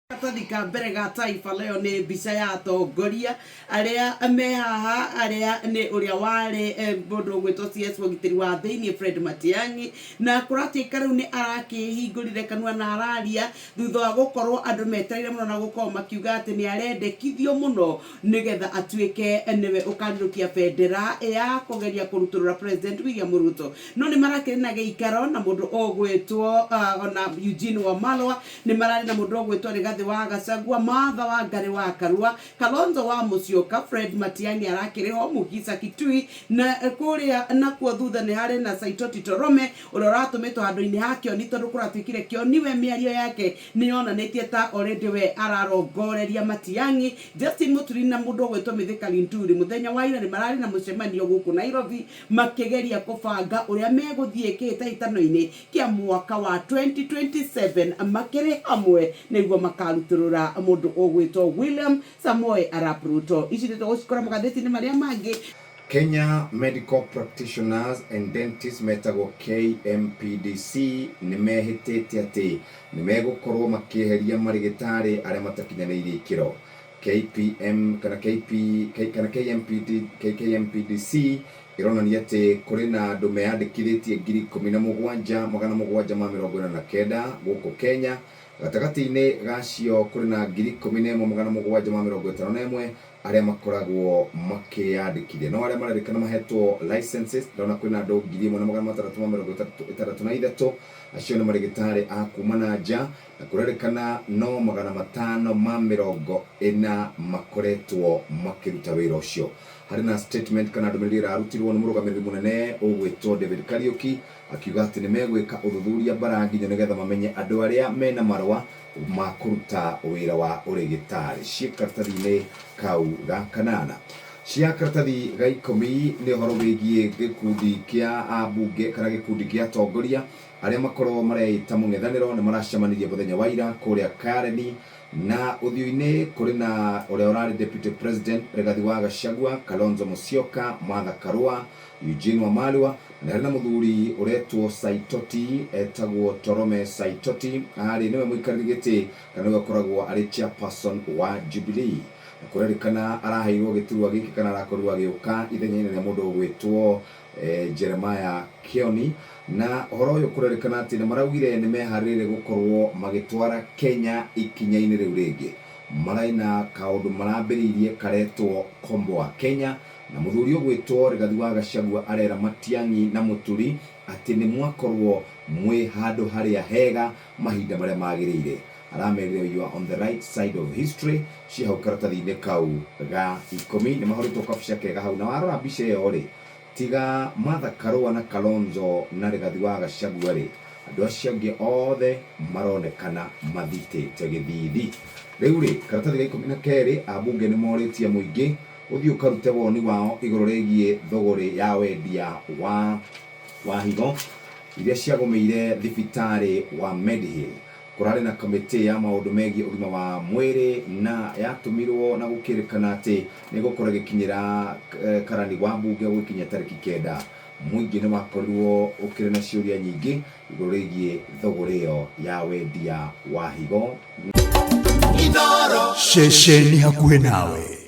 Karatathi ka mbere ga Taifa Leo nĩ mbica ya atongoria arĩa me haha, arĩa nĩ ũrĩa warĩ mũndũ ũgwĩtwo CS wa ũgitĩri wa thĩinĩ Fred Matiang'i, na kũratuĩka rĩu nĩ arakĩhingũrire kanua na araria thutha wa gũkorwo andũ metereire mũno na gũkorwo makiuga atĩ nĩ arendekithio mũno nĩgetha atuĩke nĩwe ũkarirũkia bendera ya kũgeria kũrutũrũra President William Ruto. No nĩ marakĩrĩ na gĩikaro na mũndũ ũgwĩtwo ona Eugene Wamalwa, nĩ mararĩ na mũndũ ũgwĩtwo Rigathĩ wa Gachagua, Martha Wangari wa Karua, Kalonzo wa Musyoka, Fred Matiang'i arakĩrĩ ho, Mukhisa Kituyi, na kũrĩa nakuo thutha nĩ harĩ na Saitoti Torome ũrĩa ũratũmĩtwo handũ-inĩ ha Kĩoni tondũ kũratuĩkire Kĩoni we mĩario yake nĩ yonanĩtie ta already we ararongoreria Matiang'i. Justin Muturi na mũndũ ũgwĩtwo Mithika Linturi mũthenya wa ira nĩ mararĩ na mũcemanio gũkũ Nairobi makĩgeria kũbanga ũrĩa megũthiĩ kĩhĩtahĩtano-inĩ kĩa mwaka wa 2027 makĩrĩ hamwe nĩguo makarutũrũra mũndũ ũgwĩtwo William Samoei Arap Ruto. Ici nĩ tũgũcikora magathĩti-inĩ marĩa mangĩ. Kenya Medical Practitioners and Dentists metagwo KMPDC nĩ mehĩtĩte atĩ nĩ megũkorwo makĩeheria marĩgĩtarĩ arĩa matakinyanĩirie ikĩro. KPM kana KP, K, kana KMPD, KMPDC ĩronania atĩ kũrĩ na andũ meyandĩkithĩtie 17,749 gũkũ Kenya. Gatagatĩ-inĩ gacio kũrĩ na 11,751 arĩa makoragwo makĩyandĩkithia. No arĩa marerĩkana mahetwo licenses, ndĩrona kwĩna andũ 1,663, acio nĩ marĩgĩtarĩ a kuma na nja, na kũrerĩkana no 540 makoretwo makĩruta wĩra ũcio. Harĩ na statement kana ndũmĩrĩri ĩrarutirwo nĩ mũrũgamĩrĩri mũnene ũgwĩtwo David Kariuki akiuga atĩ nĩ megwĩka ũthuthuria mbara nginyo nĩgetha mamenye andũ arĩa mena marũa ma kũruta wĩra wa ũrĩgĩtarĩ. Ciĩ karatathi-inĩ kau ga kanana. Cia karatathi ga ikũmi nĩ ũhoro wĩgiĩ gĩkundi kĩa ambunge kana gĩkundi kĩa atongoria arĩa makorwo mareĩta mũng'ethanĩro nĩ maracemanirie mũthenya wa ira kũrĩa Kareni. Na ũthiũ-inĩ kũrĩ na ũrĩa ũrarĩ Deputy President Rigathi wa Gachagua, Kalonzo Musyoka, Martha Karua, Eugene Wamalwa, na harĩ na mũthuri ũretwo Saitoti, etagwo Torome Saitoti, arĩ nĩwe mũikarĩri gĩtĩ kana nĩwe ũkoragwo arĩ chairperson wa Jubilee. Na kũrerĩkana araheirwo gĩturwa gĩkĩ kana arakorirwo agĩũka ithenya-inĩ rĩa mũndũ ũgwĩtwo Jeremiah Kioni. Na ũhoro ũyũ kũrerĩkana atĩ nĩ maraugire nĩ meharĩrĩire gũkorwo magĩtwara Kenya ikinya-inĩ rĩu rĩngĩ. Maraina kaũndũ marambĩrĩirie karetwo Komboa Kenya, na mũthuri ũgwĩtwo Rigathi wa Gachagua arera Matiang'i na Mũturi atĩ nĩ mwakorwo mwĩ handũ harĩa hega mahinda marĩa magĩrĩire. Aramerire you are on the right side of history. Ciĩ hau karatathi-inĩ kau ga ikũmi. Nĩ mahũrĩtwo kabica kega hau, na warora mbica ĩyo rĩ, tiga Martha Karua na Kalonzo na Rigathi wa Gachagua rĩ, andũ acio angĩ othe maronekana mathitĩte gĩthithi. Rĩu rĩ, karatathi ga 12, ambunge nĩ morĩtie mũingĩ ũthiĩ ũkarute woni wao igũrũ rĩgiĩ thũgũrĩ ya wendia wa wa higo iria ciagũmĩire thibitarĩ wa Mediheal. Kũrarĩ na kamĩtĩ ya maũndũ megiĩ ũgima wa mwĩrĩ na yatũmirwo na gũkĩrĩkana atĩ nĩ ĩgũkorwo ĩgĩkinyĩra karani wa mbunge gũgĩkinya tarĩki 9. Mũingĩ nĩ wakorirwo ũkĩrĩ na ciũria nyingĩ igũrũ rĩgiĩ thũgũrĩ ĩyo ya wendia wa higo. Ceceni hakuhĩ nawe.